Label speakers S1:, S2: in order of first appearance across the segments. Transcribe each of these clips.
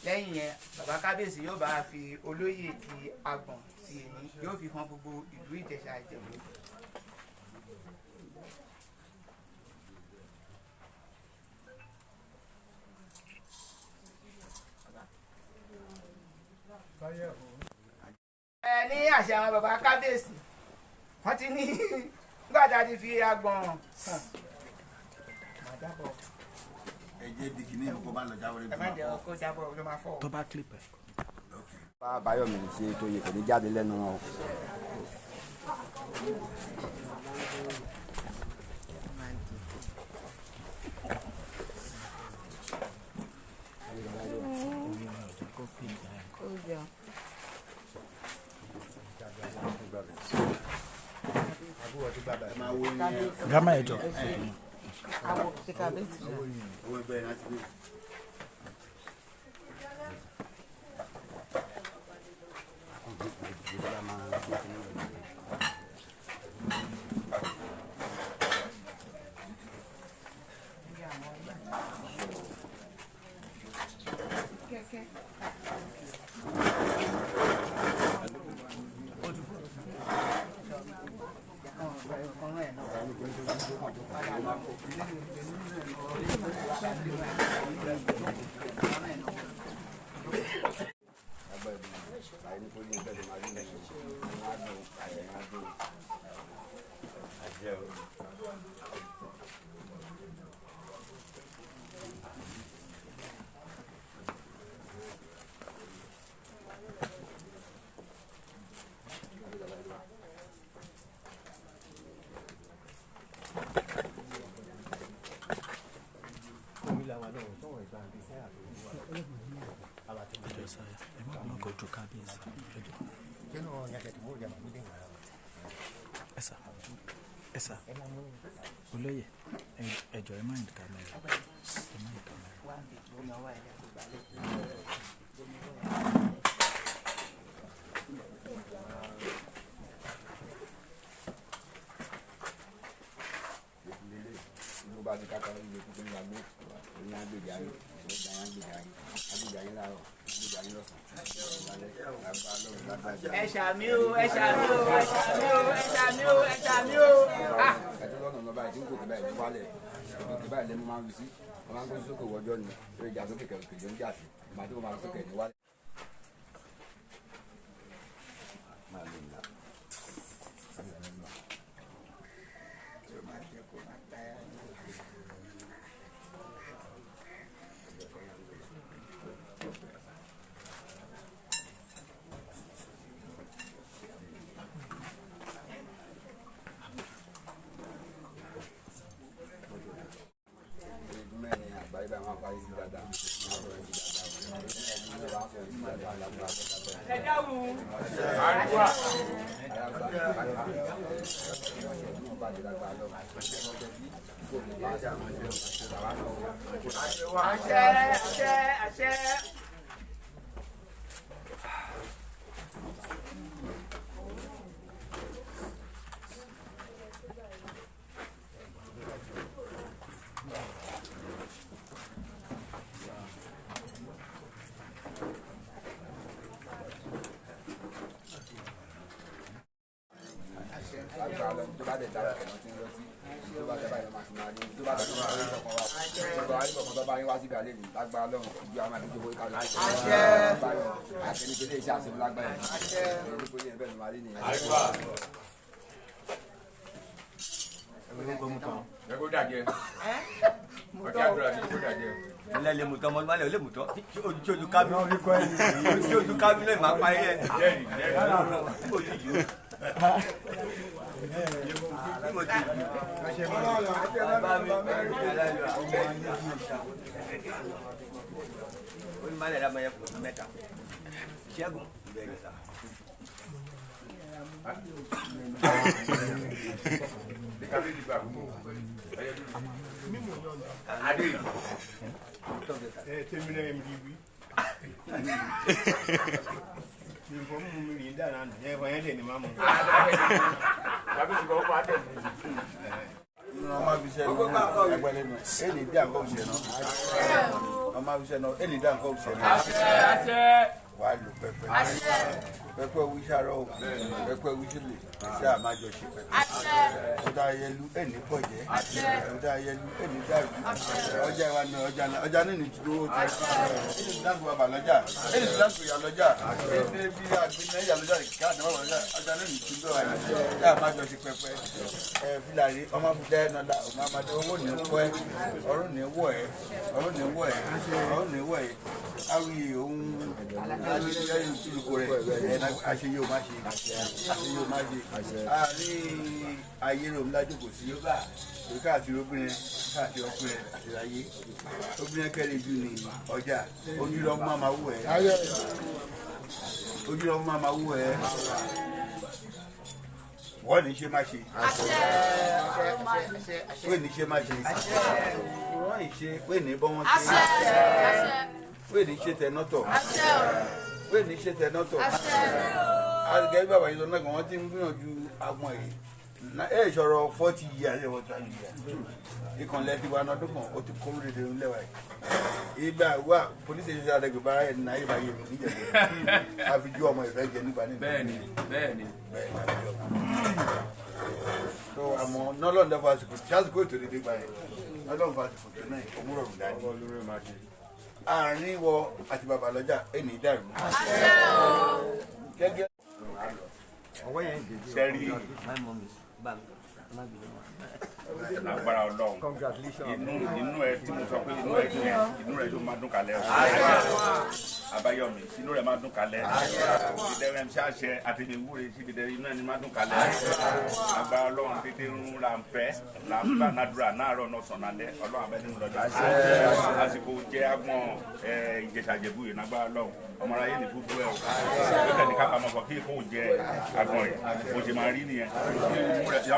S1: Lẹ́yìn yẹn bàbá kábíyèsí yóò bá fi olóyè ti Àgbọ̀n ti èmi yóò fi hàn gbogbo ìlú Ìjẹ̀ṣà Ìjẹ̀bú. Ẹ ní àṣẹ àwọn bàbá kábíyèsí wọ́n ti ní nígbà tá a ti fi Àgbọ̀n hàn.
S2: Tó bá clip ẹ.
S3: Bá Báyọ̀mí ṣe tó yẹ kò ní jáde lẹ́nu wọn o.
S2: Grandma ẹ jọ̀ọ́. Ẹ jọ̀ọ́ sir, ẹ má block ojú kábíyèsí. Ẹ jọ̀ọ́. Ẹ sà, ẹ sà, olóyè, ẹ jọ̀ọ́ ẹ má yìn kámẹ́rà. Ẹ má yìn kámẹ́rà.
S1: Ẹ ṣàmì o, ẹ ṣàmì o, ẹ ṣàmì o, ẹ ṣàmì o, ẹ ṣàmì o.
S3: Ẹtọ́ lọ́nà lọ́ba ẹ̀ tí ń gòkè báyìí ní wálẹ̀ òkè báyìí lẹ́nu máa ń fi sí wọ́n máa ń gbé sókè wọ́jọ́ ni ó lè jà sókè kẹ̀kẹ́ ló ń jà sí ìgbà tí wọ́n máa sókè ní wálẹ̀.
S1: Ẹ dáhùn. Àṣẹ, àṣẹ, àṣẹ.
S4: Lẹ́lẹ̀ mùtọ́ ọmọ ọdún lè mùtọ́ tí ojú kábí tí ojú kábí lè máa parí ẹ̀. Mo ti jù. Mo ti jù. Bàbá mi ó ní má lè dábàá yẹ kó mẹ́ta. Ṣẹ́gun bẹ̀rẹ̀ sá.
S5: Wàá lò pẹpẹ pẹpẹ wíṣàrọ pẹpẹ wíṣìlè ṣé àmájọ ṣe pẹpẹ ọjà ayẹlu ẹni bọjẹ ọjà ayẹlu ẹni dàrú ọjà ìwà ní ọjà náà ọjà náà ní ìdúró ti ẹni tí dáàbò bàbà lọ́jà ẹni tí dáàbò ìyá lọ́jà ẹni bí àgbẹ̀ náà ìyá lọ́jà kí àdàbà lọ́jà ọjà náà ní ìdúró ayé ṣé àmájọ ṣe pẹpẹ ẹ fúlàní ọmọ fúdẹ nọdà ọmọ amadé owó ní wọ ẹ ọrùn ní wọ ẹ ọrùn ní wọ ẹ ọrùn ní wọ ẹ awi ohun àṣeyẹ ò má ṣe àṣeyẹ ò má ṣe àárín ayé rẹ̀ òun lájòkó sí káàkiri obìnrin káàkiri ọkùnrin àti ayé obìnrin kẹrin jù ní ọjà ojúlọ máa ma wù ẹ́ ojúlọ máa ma wù ẹ́. Wọ́n ní ṣe má ṣe. Wọ́n ní ṣe má ṣe. Wọ́n ní ṣe wọ́n ní bọ́ wọ́n ṣe. Wọ́n ní ṣe tẹ̀nọ́tọ̀. Wọ́n ní ṣe tẹ̀nọ́tọ̀. Gẹ́gẹ́ bí bàbá yìí sọ náà wọ́n ti ń gbìyànjú agbọ̀n yìí. Ẹ sọ̀rọ̀ 40 years ẹ̀ wọ́n tó ayé yà. Ìkànlẹ̀ ti wà lọ́dún kan, ó ti kó rere ńlẹ̀ wáyé. Ìgbà wà police station àdàgbé bára ẹ̀ náà yìí bá yẹ mi níjẹ̀bú. Àfijú ọmọ ìfẹ́ jẹ nígbà nígbà.
S3: Bẹ́ẹ̀ni, bẹ́ẹ̀ni.
S5: Bẹ́ẹ̀ni àfijú ọmọ. So àmọ́ nọ́lọ́ọ̀dẹ́ fún àsìkò tí àsìkò ètò dédé gbà yẹn. Nọ́lọ́ọ̀ fún àsìkò tó náà òmùrọ̀rùn dání. Àárín wọ àti bàbá lọ́jà ẹni dàrú. Gẹ́gẹ́.
S6: Sẹ́rí agbára Ọlọ́run inú ẹ tí mo sọ pé inú ẹ dùn inú rẹ yóò máa dùn kalẹ̀ o. Abáyọ̀mí inú rẹ máa dùn kalẹ̀. Dídẹrẹ ṣáṣẹ àti ìwúre sí dídẹrẹ inú ẹni máa dùn kalẹ̀. Agbára Ọlọ́run tètè ń ra ń fẹ́ là ń bá nàdúrà náàárọ̀ náà sàn nálẹ́ Ọlọ́run abẹ́ni ń lọ́jà. Àsìkò jẹ́ agbọ̀n Ìjẹ̀ṣà-Ìjẹ̀bú yìí nágbára Ọlọ́run ọmọ aráyé ní fúfú ẹ o. Lókè ní kápá mọ̀ kí kò jẹ agbọ̀n rẹ̀ bó ṣe máa rí nìyẹn.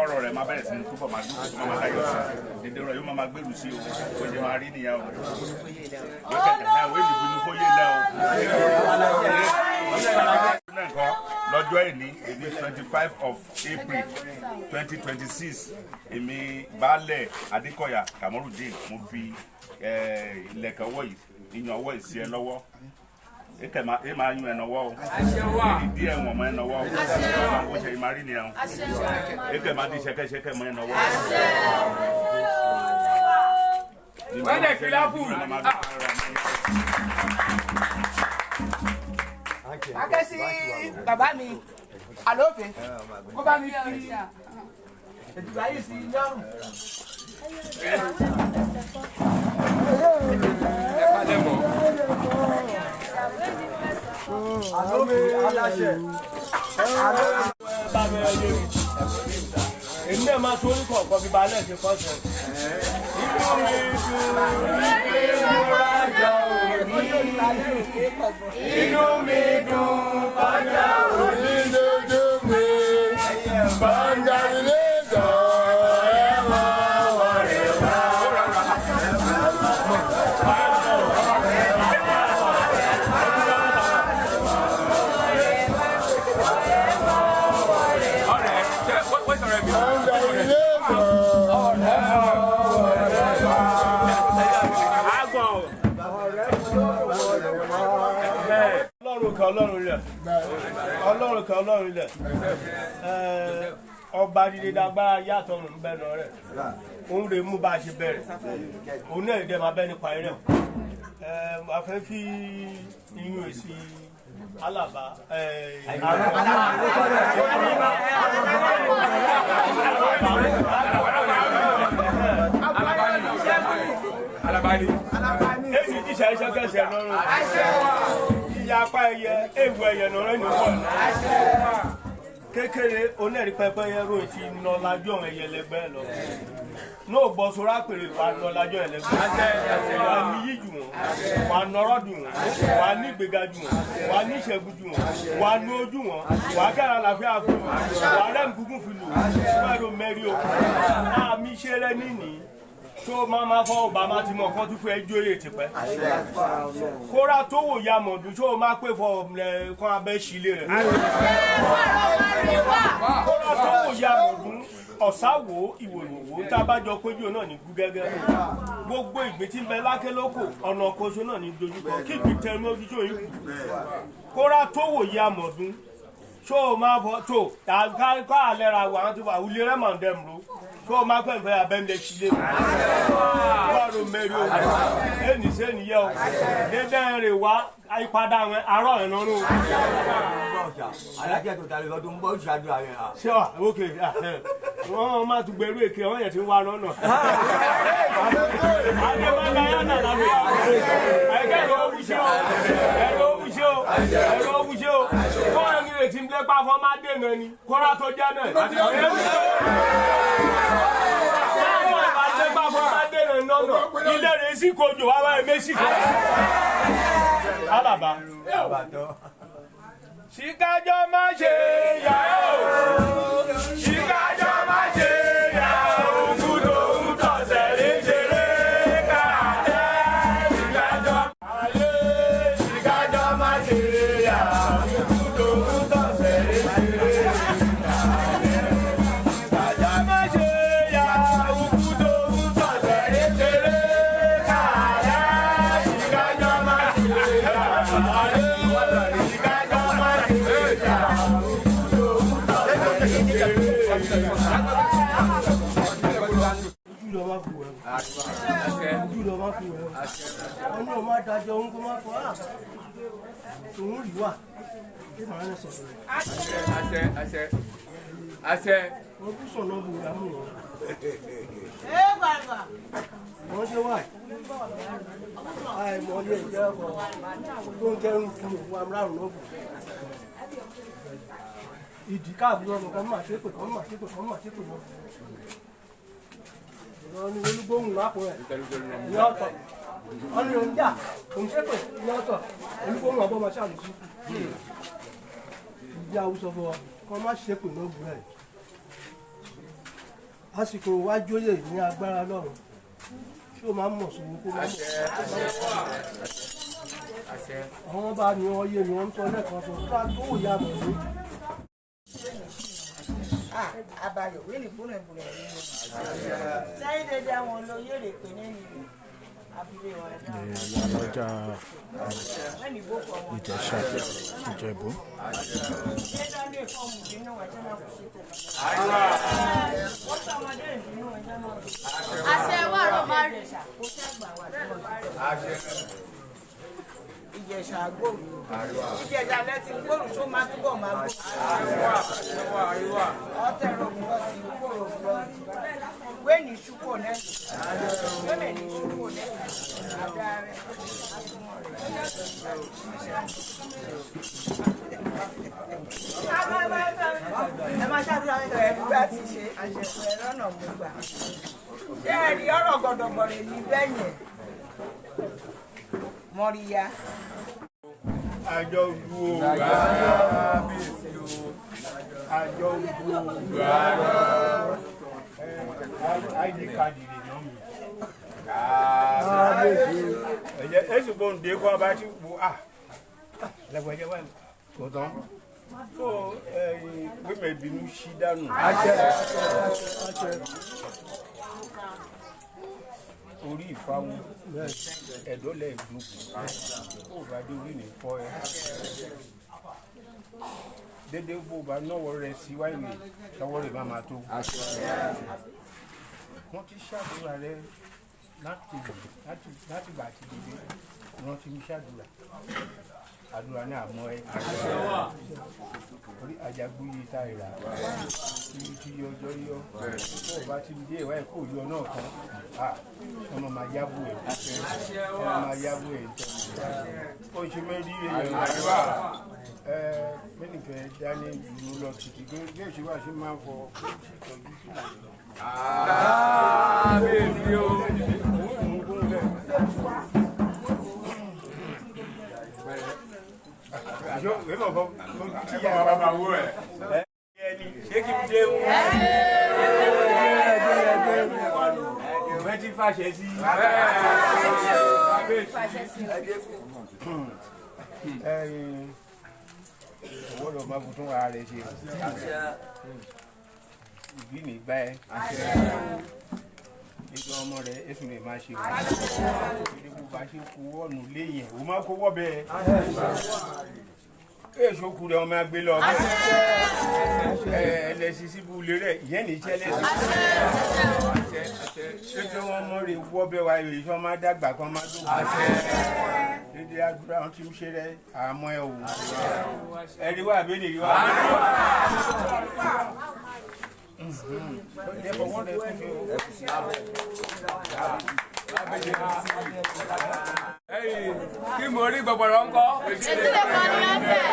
S6: Ọ̀rọ̀ rẹ̀ máa bẹ̀rẹ̀ sí ní túbọ̀ máa dúró tó máa dáyọ̀ sí i. Dídé rẹ̀ yóò máa gbèrú sí o bó ṣe máa rí nìyẹn o. Lókè ẹ̀ wé ìdìbò ní kó yé lẹ́ o. Lọ́jọ́ ìní èmi 25 of April 2026 èmi Baálẹ̀ Adékọ̀yà Kamorudeen mo fi ilẹ̀kẹ̀ ọwọ́ yìí ìyàn ọwọ́ yìí sí ẹ lọ́wọ́. Ẹ máa yún ẹ nọwọ́ o. Ìdí ẹ̀wọ̀n mọ́ ẹ nọwọ́ o. Ó ṣe ìmárí ni ẹ o. Ẹ máa di ṣẹkẹṣẹkẹ mọ́ ẹ nọwọ́ o.
S3: Wẹ́lẹ̀ kìlápù.
S1: Akẹ́ sí bàbá mi àlófin kó bá mi fi ètùtù ayé sí lọ́rùn.
S3: Ẹ palẹ̀ mọ́.
S4: Àlófin aláṣẹ.
S7: Bá mi rẹ yé mi. Èmi náà máa tún orúkọ ọ̀kan fi balẹ̀ ṣe kọ́sẹ̀. Inú mi dùn wípé mo rájà òní. Inú mi dùn kọjá òní.
S5: Onídójú mi, bàǹdà ilé ìjọ ẹ̀wọ̀n wọ̀rẹ̀ wá.
S3: Ọ̀rẹ́ ṣe wọ́n sọ̀rọ̀ mi.
S5: Bàǹdà ilé ìjọ ẹ̀wọ̀n wọ̀rẹ̀ wá.
S7: Agbọ̀n o. Ọlọ́run kan Ọlọ́run ilẹ̀. Ọlọ́run kan Ọlọ́run ilẹ̀. Ọba dídé dágbára yàtọ̀ ọ̀run ń bẹ́ẹ̀ lọ rẹ̀. Òun rè mú bá a ṣe bẹ̀rẹ̀. Òun náà dẹ̀ máa bẹ́ nípa eré. A fẹ́ fi iyún èsì Alaba.
S3: Alabani.
S7: Èyí ti ṣe ṣẹkẹṣẹ lọ́rùn. Ìyapa ẹyẹ, ewu ẹyẹ lọ́rọ̀ ní pọ̀. Kékeré onẹ́rìí pẹ́pẹ́yẹ rò ti nà lájọ́ ẹyẹ lẹ́gbẹ́ lọ. Ní ò gbọ́ sọ́ra pèrè wà nà lájọ́ ẹlẹ́gbẹ́. Wà ní yí jù wọ́n, wà nọ̀rọ̀ jù wọ́n, wà ní ìgbéga jù wọ́n, wà ní ìṣẹ́gun jù wọ́n, wà ní ojú wọ́n, wà kẹ́ra àlàáfíà fún wọn, wà rẹ́mi gúngún fi lò, wọ́n mẹ́rí o. Àmì ṣe rẹ níní tó máa ma fọ Obama ti mọ kán tún fún ẹjọ́ èyí tipẹ́. Kóra tó wò ya mọ̀dún tó máa pè fọ ẹ̀ kán abẹ́ sílé rẹ̀. Kóra tó wò ya mọ̀dún ọ̀sáwò ìwòrìwò tá a bá jọ péjú náà ní gúgẹ́gẹ́. Gbogbo ìgbín tí ń bẹ lákè lóko ọ̀nà koso náà ní dojúkọ kí ìgbín tẹnu ojú tó yìí kù. Kóra tó wò ya mọ̀dún tó máa fọ tó ká àlẹ́ ra wà á tó wà wúlé rẹ̀ mọ̀ ndẹ́mu ro. Tó o máa pẹ̀fẹ́ abẹ́ńdẹ̀ sílé wọ́ọ̀rù mẹ́rin o ẹnì sẹ́ni yẹ o dédé rè wá àyípadà rẹ arọ́ ẹ̀ lọ́rùn.
S4: Alájẹ tó talẹ̀ lọ́dún bọ́ ṣáájú ààrẹ ha.
S7: Ṣé wà ókè wọ́n máa tún gbẹrú èké wọ́n yẹn ti ń wá lọ́nà. Adébáyá yàtà lábẹ́ ẹ̀kẹ́ ẹ̀rọ owúṣẹ́ o ẹ̀rọ owúṣẹ́ o ẹ̀rọ owúṣẹ́ o kọ́ra mi rè ti ń lépa fọ́ má dènà ni kọ́ra tó jẹ́ náà. Ilé rẹ̀ sì kojú wá wáyé méjì kan. Alaba. Ṣìkájọ́ má ṣe yà ó. Ojú lọ máa fi wẹ̀ ojú lọ máa fi wẹ̀ wọn ní o máa dájọ́ òun kó máa fọ́ à òun rí wà kí màá lè sọ̀rọ̀ rẹ̀.
S4: Àṣẹ àṣẹ àṣẹ.
S7: Wọ́n kú sọ̀nà bò lámù wọn. Wọ́n ṣe wà àìmọye ìjẹ́ ọkọ̀ tó ń kẹrù fún òun amúrárùn náà bù. Ìdí káàbù ọmọ kan máa ṣépè kan máa ṣépè kan máa ṣépè náà. Ìrọ̀ ni olúgbóhùn lápò ẹ̀ ní ọ̀tọ̀. Wọ́n ní òun jà òun ṣépè ní ọ̀tọ̀. Olúgbóhùn ọ̀bọ máa ṣàlùsí. Ìdí àwùjọ fún ọ kọ́ má ṣépè náà bù rẹ̀. Àsìkò wájú oyè ní agbára lọ́run ṣé o máa ń mọ̀ sówó kó máa mọ̀. Àwọn bá ní wọn yé mi wọ́n ń sọ lẹ́ẹ̀kan sọ ká tó ìyá mọ̀ ní.
S1: Abayọ̀ wíìlì búrẹ̀búrẹ̀ rí mi. Sẹ́yìn dédé àwọn olóyè rè pé nínú abúlé wa.
S2: Ìyálọ́jà
S1: Wẹ́nì bókọ̀ wọn.
S2: Ìjẹ̀ṣà Ìjẹ̀bú.
S1: Ṣé dáadé fọ́ọ̀mù bínú ẹ̀jẹ̀ náà kò ṣe tẹ̀lé? Wọ́n sọ ọmọdé ìbínú ẹ̀jẹ̀ náà kò ṣe tẹ̀lé.
S8: Àṣẹ wà rò má rí.
S1: Kó sẹ́gbà wà Ìjẹ̀ṣà gbòòrò. Ìjẹ̀ṣà lẹ́tí gbòòrò tó máa túbọ̀ máa gbòòrò. Ọ̀tẹ̀ rògbò sí kòrò gbọ́. Wéènì ṣúkò náà. Wéènì ṣúkò náà. Adáre. Ẹ máa ṣàdúrà ẹ bá ti ṣe àṣẹ̀kù ẹ lọ́nà mú gbà. Ṣé ẹ rí ọ̀rọ̀ gọ̀dọ̀gbọ̀rẹ̀ ní bẹ́yẹn? Mọ́ríyá.
S6: Àjọ wo àjọ wo ID card lè ná mi. Ẹ̀jẹ̀ èsì kò ń dé kó ọba tí wo à lẹ́gbẹ̀jẹ̀ wà kò tán. Kó wíwẹ̀ ìbínú sí dànù. Orí ìfáwọn ẹ̀dọ́ lẹ̀ dùn kó o bá dé orí ní fọ́ ẹ. Dédé bó o bá náwó rẹ sí wáyé lọ́wọ́ rẹ̀ má máa tó. Wọ́n ti ṣàdúrà rẹ láti gbà àti dìde wọ́n ti ń ṣàdúrà àdúrà ní àmọ́ ẹ. Orí àjàgbóyè tá ìrà tí ọjọ́ yọ kó o bá ti dé ìwà ẹ̀ kó yọ náà kan ọmọ máa yábò ẹ̀ ọmọ máa yábò ẹ̀ ó ṣe mẹ́rin èèyàn ẹ mẹ́nìfẹ́ dání ìlú lọ títí bí èṣù bá ṣe máa ń fọ ìtọ́jú sí ìlú.
S4: Kábíyèsí o.
S6: Ṣé kí n dé wú? Ìfẹ́ tí fàṣẹ sí. Owó lọ máa fún ara rẹ̀ ṣe. Ìbí mi gbá ẹ. Nígbà ọmọ rẹ̀ èsù lè máa ṣe wọ́n. Ìdí kò bá ṣe kó wọ́ọ̀nù léyìn, ó máa kó wọ́ bẹ́ẹ̀. Èso kú rẹ̀ ọmọ agbé lọ bẹ́ẹ̀. Ẹlẹ́sìn síbu ilé rẹ̀, ìyẹn ní iṣẹ́ lẹ́sìn. Ṣé kí wọ́n mọ̀ rè wọ́ bẹ́ẹ̀ wá èyí tí wọ́n máa dàgbà kan máa dókòó. Dédé àdúrà wọn ti ń ṣe rẹ̀ àmọ́ ẹ wò. Ẹ rí wá àbí lè rí wá.
S4: Kí mo rí gbọ̀gbọ̀rọ̀ ńkọ́.
S8: Èsì lè kọ́ ni ẹ bẹ̀.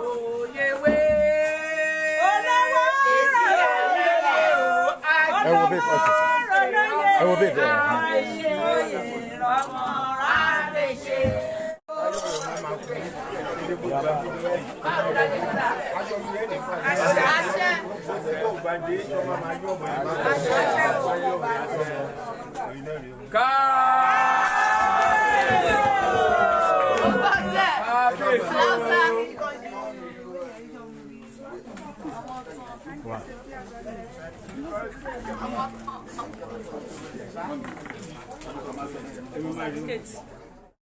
S1: Oyèwé. Olówó
S5: Ẹ wo bẹ́ẹ̀ ọ̀kẹ́ sir. Ẹ wo bẹ́ẹ̀ bẹ́ẹ̀.
S8: Àṣẹ.
S4: Kábíyèsí.
S8: Hausa.